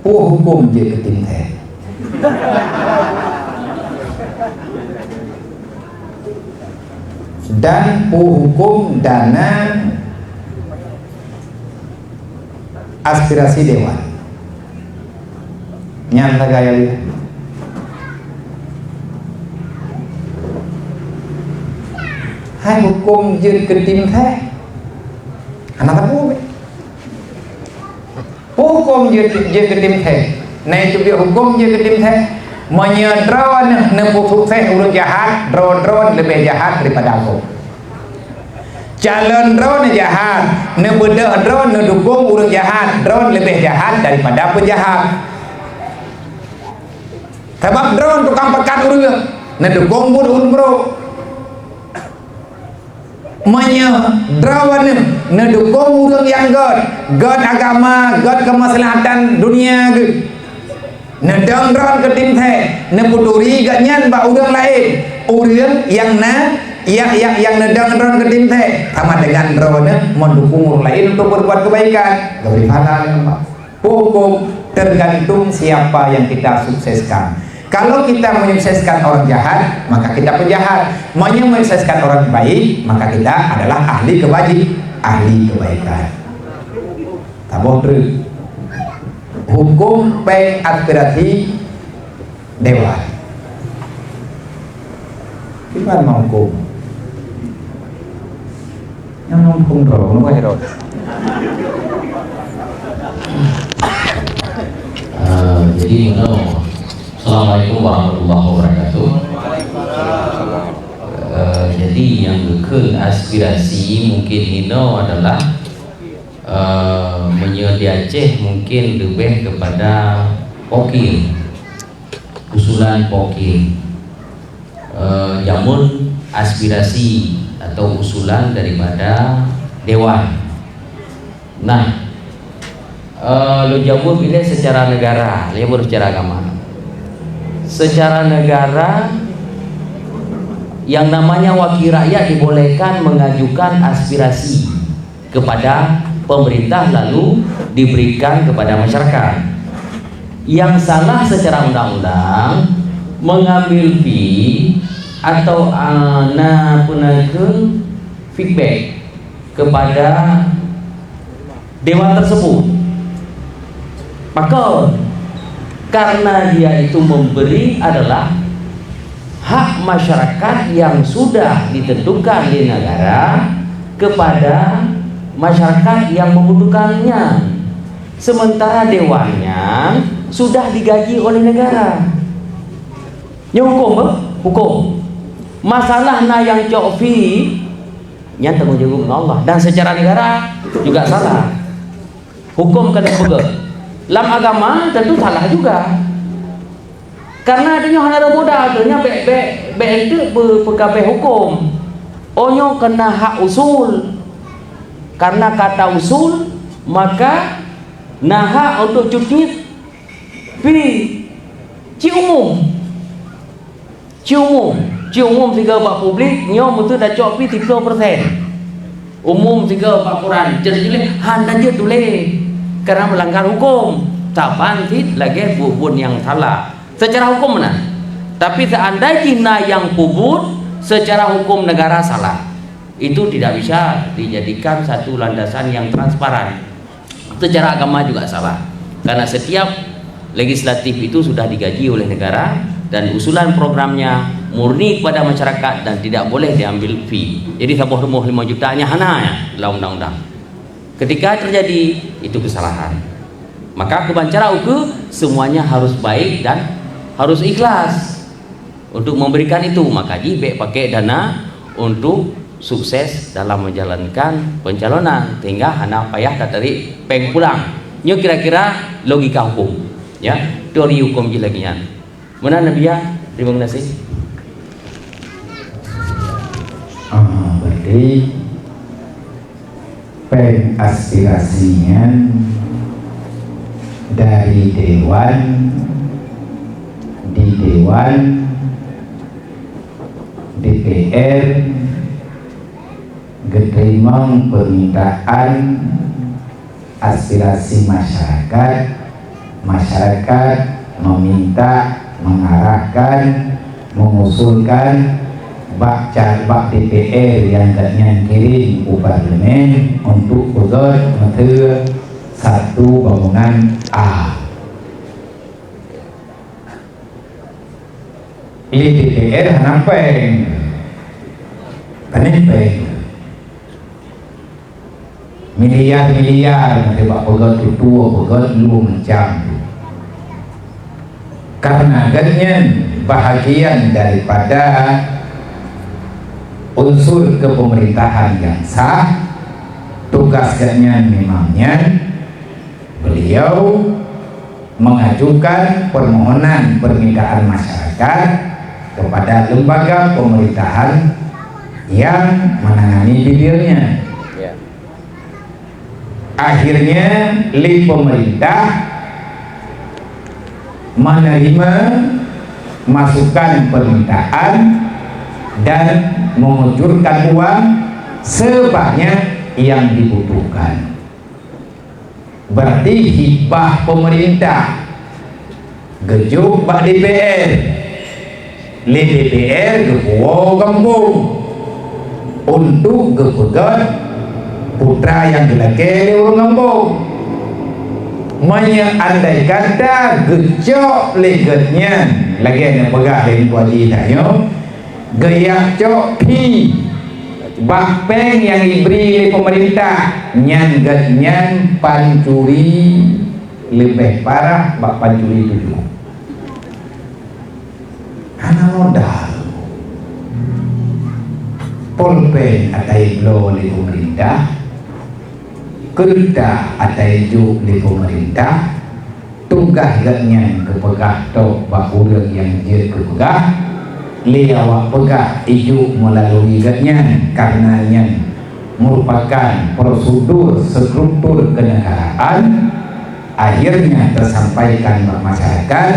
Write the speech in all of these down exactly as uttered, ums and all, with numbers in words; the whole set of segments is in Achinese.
Peue huköm jeuet keu tim thèe? Dan peue huköm dana aspirasi dewan? Nyan sagai lagèe. Hai huköm jeuet keu tim thèe? Hana sapeue. Huköm jeuet, jeuet keu tim thèe. Na teubiet huköm jeuet keu tim thèe. Meunyoe droeneuh neupeusukses ureueng jahat, droe-droe leubeh jahat daripada huköm. Calon droe neujahat, neubeudôh droe neudukong ureueng jahat, droe leubeh jahat daripada peujahat. Sabab droe tukang peukat ureueng, neudukong buet ureueng brok. Meunyoe droeneuh neudukong ureueng nyang gèt, gèt agama, gèt keumaslahatan dunia geuh, neudong droe keu tim thèe, neupeuturi gobnyan bak ureueng laén, ureueng nyang na, nyang, nyang, nyang neudong droe keu tim thèe, sama dengan droeneuh meudukong ureueng laén untuk berbuat kebaikan, geubri pahala lé Allah. Huköm tergantung siapa yang kita sukseskan. Kalau kita menyukseskan orang jahat, maka kita penjahat. Meunyoe menyukseskan orang baik, maka kita adalah ahli kebaji-, ahli kebaikan. Saboh treuk. Huköm pèng aspirasi dewan. Kiban meuhuköm? Nyang meuhuköm droe, meuhuköm droe. Ah, jadi, no. Assalamualaikum warahmatullahi wabarakatuh. Eh, jadi, nyang geukheun aspirasi mungkin inoe adalah, eh, meunyoe di Aceh mungkin leubeh kepada pokir, usulan pokir. Eh, jameun aspirasi atau usulan daripada dewan. Nah, eh, lôn jaweueb ilèe secara negara, lôn jaweueb secara agama. Secara negara, yang namanya wakil rakyat dibolehkan mengajukan aspirasi kepada pemerintah lalu diberikan kepada masyarakat. Yang salah secara undang-undang mengambil fee atau, ah, na peunaikheun feedback kepada dewan tersebut. Pakon? Karena dia itu memberi adalah hak masyarakat yang sudah ditentukan di negara kepada masyarakat yang membutuhkannya. Sementara dewannya sudah digaji oleh negara. Nyoe huköm, beuh? Huköm. Masalah na nyang cok fee, nyan tanggung jaweueb ngon Allah. Dan secara negara juga salah. Huköm keuneuk peugah. Lam agama tentu salah juga. Karena tanyoe hana ada modal, tanyoe bèk, bèk, bèk enteuk peu-, peugabeh huköm. Oh, nyoe keunan hak usul. Karena kata usul, maka na hak untuk cutiet fee. Cit umum. Cit umum, cit umum sigoe bak publik, nyoe meuseuti tacok fee siplôh persen. Umum sigoe bak koran, jadi tuléh hana jeuet tuléh, karena melanggar huköm. Saban cit lagèe buet-buet nyang salah. Secara huköm meunan. Tapi seandai jih na nyang peubuet, secara huköm negara salah. Itu tidak bisa dijadikan satu landasan yang transparan. Secara agama juga salah. Karena setiap legislatif itu sudah digaji oleh negara dan usulan programnya murni kepada masyarakat dan tidak boleh diambil fee. Jadi saboh rumoh lima juta nyan hana nyan lam undang-undang. Ketika terjadi itu kesalahan, maka keuban cara ukeue semuanya harus baik dan harus ikhlas. Untuk memberikan itu, maka jih bèk pakai dana untuk sukses dalam menjalankan pencalonan, sehingga hana payah tatarik péng pulang. Nyoe kira-kira logika hukum, ya, teori hukum jih lagèe nyan. Meunan, Nabiya, terima kasih. Ah, berarti péng aspirasi nyan dari dewan, di dewan, D P R, geuteurimong permintaan aspirasi masyarakat Masyarakat meminta, mengarahkan, mengusulkan bak ca-, bak D P R nyang gobnyan kirim u parlemen untuk peugöt meuteue satu bangunan A. Lé D P R hana péng. Pané péng. Miliar-miliar meuteue bak peugöt tutoe, peugöt lom macam. Karena gobnyan bahagian daripada unsur kepemerintahan yang sah, tugas gobnyan memang nyan, beliau mengajukan permohonan permintaan masyarakat kepada lembaga pemerintahan yang menangani bidangnya. Ya. Akhirnya, lé pemerintah menerima masukan permintaan dan mengucurkan uang sebanyak yang dibutuhkan. Berarti hibah pemerintah geujok bak D P R. Lé D P R geupuwoe gampông untuk geupeugöt putra nyang geulakée lé ureuëng gampông. Meunyoe andai kata geucok lé gobnyan, lagée nyang peugah lé Teungku Haji tanyoe, geujak cok phi bak péng nyang jibri lé pemerintah, nyan gobnyan pancuri leubeh parah bak pancuri tujoh. Hana modal. Polpén ata jibloe lé pemerintah, keureuta ata jijok lé pemerintah, tugaih gobnyan geupeugah tok bak ureuëng nyang jeuet geupeugah, lé awak peugah ijok meulalui gobnyan, kareuna nyan meurupakan prosedur struktur kenegaraan, akhirnya teusampaikan bak masyarakat,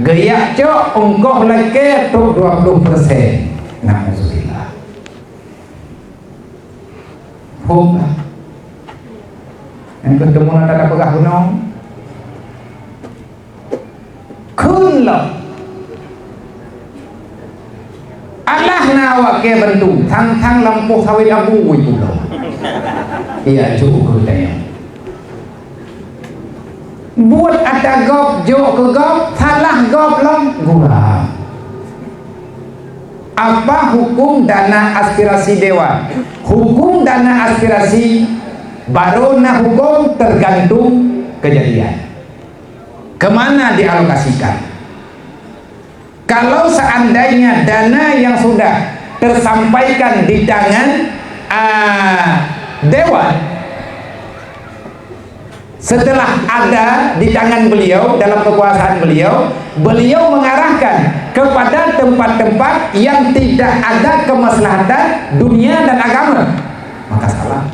geujak cok ongkoh lakée trok dua puluh persen. Nauzubillah. Phom lah. Nyang keuteumé na tapeugah bunoe. Kheun lom. Alah na awak kée bantu, thang-thang lampôh sawét abu wui pulo. Iya, cukup keu tanya. Buet ata gob jok keu gob, salah gob lom gura. Apa hukum dana aspirasi dewan? Hukum dana aspirasi baru na hukum tergantung kejadian. Kemana dialokasikan? Kalau seandainya dana yang sudah tersampaikan di tangan, ah, dewan, setelah ada di tangan beliau, dalam kekuasaan beliau, beliau mengarahkan kepada tempat-tempat yang tidak ada kemaslahatan dunia dan agama, maka salah.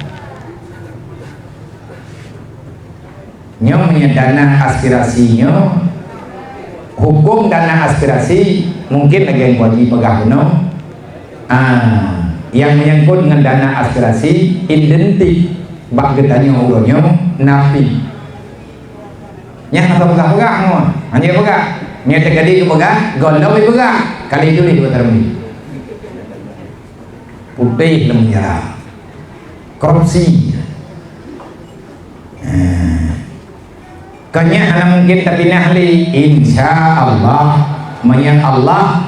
Nyoe meunyoe dana aspirasi nyoe, hukum dana aspirasi mungkin lagée Teungku Haji peugah bunoe. Ah, nyang menyangkut ngon dana aspirasi identik bak geutanyoe uroe nyoe napi. Nyang hana peugah-peugah ngon, hana peugah. Meunyoe teukeudi geupeugah, gohlom geupeugah, kali itu dua termi. Putéh lom meunyeurah. Korupsi. Eh. Kon nyan hana mungkin tapinah lé, insya Allah, meunyoe Allah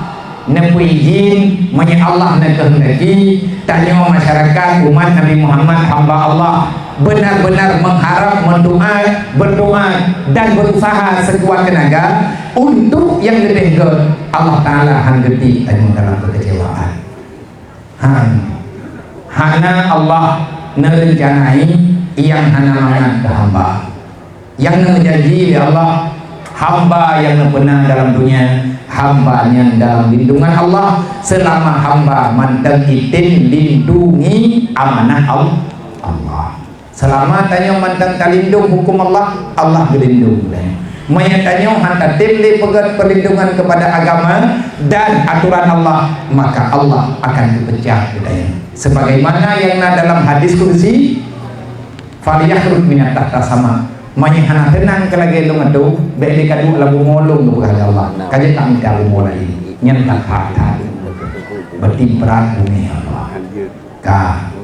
neupeuidhin, meunyoe Allah neukehendaki, tanyoe masyarakat umat Nabi Muhammad, hamba Allah, benar-benar mengharap, mendoa, berdoa, dan berusaha sekuat tenaga untuk yang leubeh göt, Allah Taala han geuti tanyoe dalam kekecewaan. Han. Hana Allah neurencanakan nyang hana mangat keu hamba. Nyang neumeujanji lé Allah, hamba nyang neupeuna dalam dunia, hamba nyan dalam lindungan Allah, seulama hamba mantong item lindungi amanah Al-, Allah. Seulama tanyoe mantong talindong huköm Allah, Allah geulindong geutanyoe. Meunyoe tanyoe han tatem lé peugöt peurlindungan keupada agama dan atoran Allah, maka Allah akan geupeucah geutanyoe. Sebagaimana nyang na dalam hadis kudusi, "Falyakhruj min tahta sama." Meunyoe hana teunang keu lagèe lôn atoe, bèk lé ka duek lam bumoe lôn geupeugah lé Allah. Ka jeuet tak mita bumoe laén. Nyan that that. Beutimperat bumi Allah. Ka.